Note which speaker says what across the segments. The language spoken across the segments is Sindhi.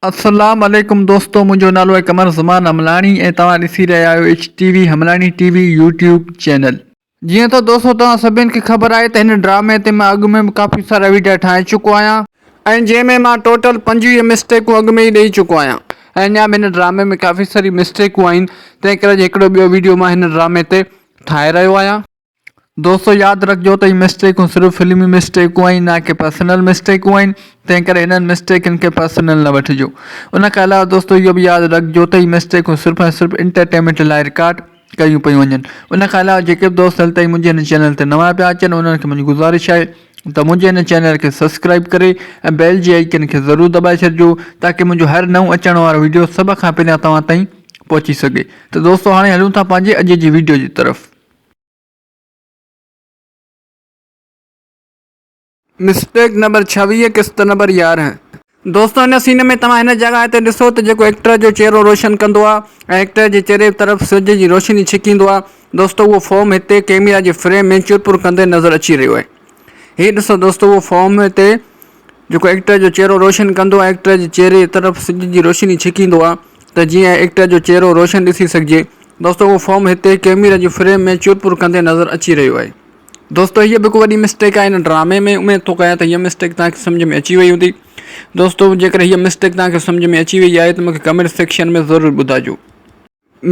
Speaker 1: السلام عليڪم دوستو منهنجو نالو آهي قمر زمان حملاڻي ۽ توهان ڏسي رهيا آهيو H T V Hamlani T V YouTube channel. جيئن ته دوستو توهان سڀني کي خبر آهي ته هن ڊرامي تي مان اڳ ۾ به ڪافي سارا ويڊيا ٺاهي چڪو آهيان. ۽ جنهن ۾ مان ٽوٽل 25 مسٽيڪون اڳ ۾ ئي ڏئي چڪو آهيان. ۽ اڃا به هن ڊرامي ۾ ڪافي ساري مسٽيڪون آهن تنهن ڪري اڄ هڪڙو ٻيو ويڊيو مان هن ڊرامي تي ٺاهي رهيو آهيان. دوستو ياد رکجو ته هي مسٽيڪون صرف فلمي مسٽيڪون آهن نه ڪي پرسنل مسٽيڪون آهن تنهن ڪري هنن مسٽيڪن کي پرسنل نه وٺجو ان کان علاوه دوستو اهو به ياد رکجو ته هي مسٽيڪون صرف ۽ صرف انٽرٽينمينٽ لاء رڪارڊ ڪيون پيون وڃن ان کان علاوه جيڪي به دوست هل تائين منهنجي هن چينل تي نوان پيا اچن انهن کي منهنجي گذارش آهي ته منهنجي هن چينل کي سبسڪرائب ڪري ۽ بيل جي آئيڪن کي ضرور دٻائي ڇڏجو تاڪي منهنجو هر نئون اچڻ وارو ويڊيو سڀ کان پهريان توهان تائين پهچي سگهي ته دوستو هاڻي هلون ٿا پنهنجي اڄ جي ويڊيو جي طرف. مسٽيڪ نمبر 26 قسط نمبر 11. دوستو هن سين ۾ توهان هن جڳهه تي ڏسو ته جيڪو ايڪٽر جو چهرو روشن ڪندو آ ۽ ايڪٽر جي چهري طرف سج جي روشني ڇڪيندو آ دوستو اهو فوم هتي ڪيميرا جي فريم ۾ چرپر ڪندي نظر اچي رهيو آهي هي ڏسو دوستو اهو فوم هتي جيڪو ايڪٽر جو چهرو روشن ڪندو آهي ايڪٽر جي چهري طرف سج جي روشني ڇڪيندو آهي ته جيئن ايڪٽر جو چهرو روشن ڏسي سگهجي دوستو اهو فوم هتي ڪيميرا جي فريم ۾ چرپر ڪندي نظر اچي رهيو آهي دوستو هيء به هڪ وڏي مسٽيڪ آهي هن ڊرامي ۾ اميد ٿو ڪيان ته هيء مسٽيڪ توهان کي سمجهه ۾ اچي وئي هوندي دوستو جيڪڏهن هيء مسٽيڪ توهان کي سمجهه ۾ اچي وئي آهي ته مونکي ڪمينٽ سيڪشن ۾ ضرور ٻڌائجو.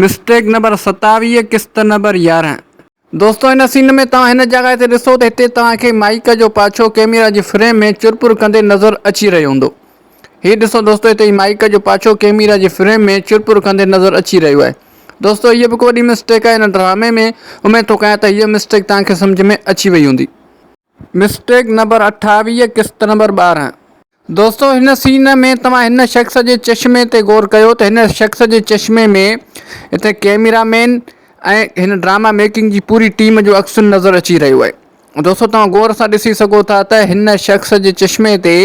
Speaker 1: مسٽيڪ نمبر 27 قسط نمبر 11. دوستو هن سين ۾ توهان هن جڳهه تي ڏسو ته هتي توهان کي مائيڪ جو پاڇو ڪيميرا جي فريم ۾ چرپر ڪندي نظر اچي رهيو هوندو. هي ڏسو دوستو هتي هي مائيڪ جو پاڇو ڪيميرا جي فريم ۾ چرپر ڪندي نظر اچي رهيو آهي. دوستو هيء به هڪ وڏي مسٽيڪ آهي هن ڊرامي ۾ اميد ٿو ڪيان ته هيء مسٽيڪ توهان کي سمجهه ۾ اچي وئي هوندي. مسٽيڪ نمبر 28 قسط نمبر 12. دوستو هن سين ۾ توهان هن شخص جي چشمي تي غور ڪيو ته هن شخص جي چشمي ۾ هتي ڪيميرا مين ۽ هن ڊراما ميڪنگ جي پوري ٽيم جو عڪس نظر اچي رهيو آهي دوستو توهان غور سان ڏسي سگهو ٿا ته هن شخص جي چشمي تي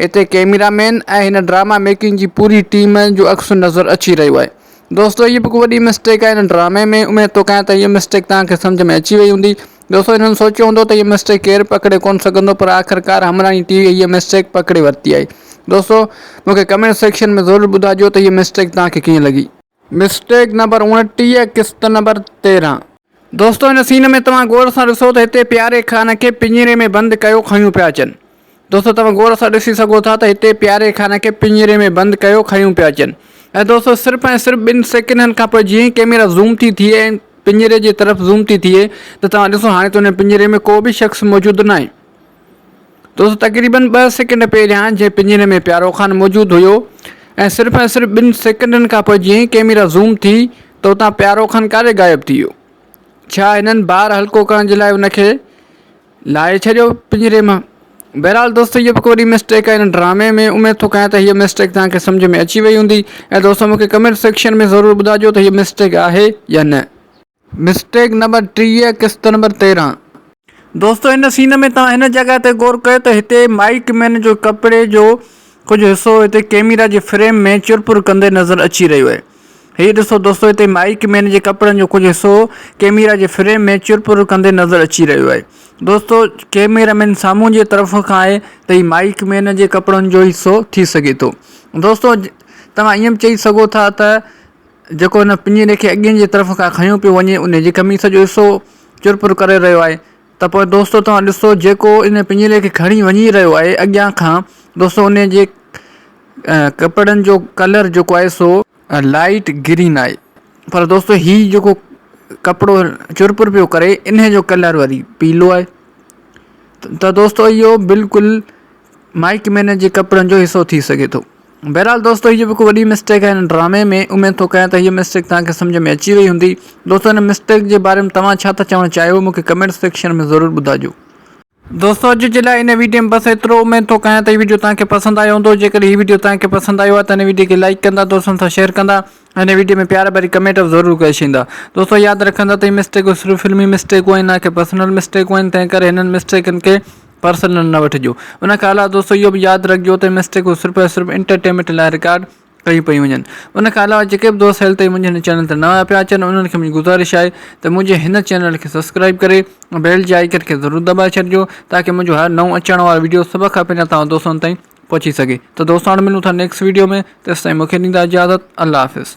Speaker 1: هتي ڪيميرا مين ۽ هن ڊراما ميڪنگ جي پوري ٽيم جو عڪس نظر اچي رهيو آهي دوستو هي به هڪ وڏي مسٽيڪ آهي هن ڊرامي ۾ اميد ٿو ڪيان ته هيء مسٽيڪ توهان کي سمجهه ۾ اچي وئي هوندي دوستو انهن سوچيو هوندو ته هيء مسٽيڪ ڪير پڪڙي ڪونه سگهندو پر آخرڪار همراڻي ٽي وي هيء مسٽيڪ پڪڙي ورتي آهي دوستو مون کي ڪمينٽ سيڪشن ۾ ضرور ٻڌائجو ته هيء مسٽيڪ توهان کي ڪيئن لڳي. مسٽيڪ نمبر 29 قسط نمبر 13. دوستو هن سين ۾ توهان غور سان ڏسو ته هتي پياري خان کي پڃري ۾ بند ڪيو کنيون پيا اچن. دوستو توهان غور سان ڏسي سگهو ٿا ته هتي پياري خان کي پڃري ۾ بند ڪيو کنيون پيا اچن ۽ دوستو صرف ۽ صرف ٻن سيڪنڊن کان پوء جيئن ئي ڪيميرا زوم ٿي ٿئي ۽ پڃري جي طرف زوم ٿي ٿئي ته توهان ڏسو هاڻي ته ان پڃري ۾ ڪو به شخص موجود ناهي دوستو تقريبن ٻه سيڪنڊ پهريان جنهن پڃري ۾ پيارو خان موجود هيو ۽ صرف ۽ صرف ٻن سيڪنڊن کان پوء جيئن ئي ڪيميرا زوم ٿي ته اتان پيارو خان ڪاڏي غائب ٿي ويو ڇا هنن بار هلڪو ڪرڻ جي لاء ان کي لاهي ڇڏيو پڃري مان. بهرحال دوستو هيء به هڪ وڏي مسٽيڪ آهي هن ڊرامي ۾ اميد ٿو ڪيان ته هيء مسٽيڪ توهان کي سمجهه ۾ اچي وئي هوندي ۽ دوستو مونکي ڪمينٽ سيڪشن ۾ ضرور ٻڌائجو ته هيء مسٽيڪ آهي يا نه. مسٽيڪ نمبر 30 قسط نمبر 13. دوستو هن سين ۾ توهان هن جڳهه تي غور ڪيو ته هتي مائيڪ مين جو ڪپڙي جو ڪجهه حصو هتي ڪيميرا جي فريم ۾ چرپر ڪندي نظر اچي رهيو آهي. هي ڏسو دوستو هتي مائيڪ مين جي ڪپڙن جو ڪجهه حصو ڪيميرا جي فريم ۾ چرپر ڪندي نظر اچي رهيو آهي. دوستو ڪيميرا مين سامهون جي طرف کان آهي ته هي مائيڪ مين جي ڪپڙن جو حصو ٿي سگهي ٿو. دوستو توهان ائين به چئي سگهو ٿا ته جيڪو هن پڃري کي اڳين جي طرف کان کنيو پيو وڃي ان جي قميص جو حصو چرپر ڪري رهيو آهي ته پوء دوستو توهان ڏسو جيڪو ان پڃري کي کڻي وڃي رهيو آهي اڳيان کان دوستو ان جي ڪپڙن جو ڪلر جيڪو آهي سو لائيٽ گرين آهي پر دوستو هي جيڪو ڪپڙو چرپر پيو ڪري انهي جو ڪلر وري پيلو آهي ته دوستو اهو بلڪل مائيڪ مين جي ڪپڙن جو حصو ٿي سگهي ٿو بهرحال دوستو هي به هڪ وڏي مسٽيڪ آهي هن ڊرامي ۾ اميد ٿو ڪيان ته هي مسٽيڪ توهان کي سمجهه ۾ اچي وئي هوندي دوستو هن مسٽيڪ جي باري ۾ توهان ڇا ٿا چوڻ چاهيو مون کي ڪمينٽ سيڪشن ۾ ضرور ٻڌائجو. دوستو اڄ جي لاء ان ويڊيو ۾ بس ايترو اميد ٿو ڪيان ته هي ويڊيو توهان کي پسند آيو هوندو جيڪڏهن هي ويڊيو توهان کي پسند آيو آهي ته هن ويڊيو کي لائيڪ ڪندا دوستن سان شيئر ڪندا ۽ هن ويڊيو ۾ پيار ڀري ڪمينٽ به ضرور ڪري ڇڏيندا دوستو ياد رکندا ته هي مسٽيڪون صرف فلمي مسٽيڪون آهن نه ڪي پرسنل مسٽيڪون آهن تنهن ڪري هنن مسٽيڪن کي پرسنل نه وٺجو ان کان علاوه دوستو اهو به ياد رکجو ته مسٽيڪون صرف ۽ صرف انٽرٽينمينٽ لاء رڪارڊ ڪيون پيون وڃن. ان کان علاوه جيڪي به دوست هيل تائين منهنجي هن چينل تي نوان پيا اچن انهن کي منهنجي گذارش آهي ته منهنجي هن چينل کي سبسڪرائيب ڪري بيل جي آئيڪن کي ضرور دٻائي ڇڏجو تاڪه منهنجو هر نئون اچڻ وارو وڊيو سڀ کان پهريان توهان دوستن تائين پهچي سگهي ته دوستو هاڻي ملون ٿا نيڪسٽ ويڊيو ۾ تيستائين مونکي ڏيندا اجازت الله حافظ.